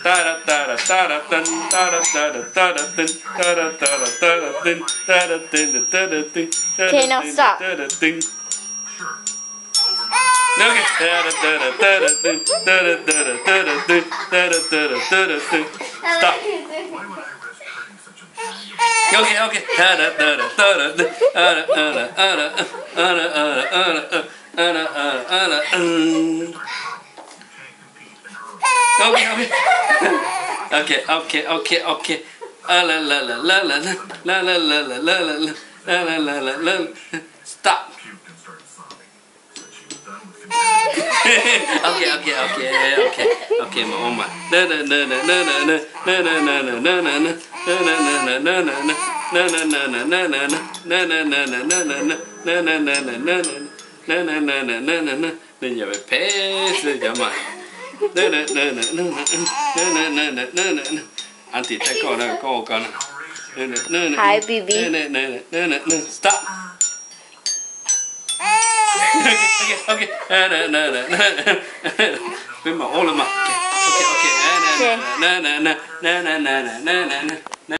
Ta ra ta ra ta ra tan, ta ra ta ra ta ra tan, ta ra ta ra ta ra tan, ta ra tan ta ra tan, ta ra Okay, now tan stop. Ta ra tan. Okay. Ta ra ta ra ta ra tan, ta ra ta ra ta ra tan, ta ra ta ra ta ra tan. Stop. Okay, okay. Ta ra ta ra ta ra tan, ta ra ta ra ta ra tan, ta ra ta ra ta ra tan, ta ra ta ra ta ra tan. Okay, okay. Okay, okay, okay, okay. A la la la la la la la la la la la la la la la la la. Stop. Okay, okay, okay, okay, okay, mas ua mas. Nws yog phem xwb cov mas. Auntie thaij koj na, koj ua koj na. Hi, baby. Stop. Okay, okay. Peb mam ua los mas. Okay, okay. Okay.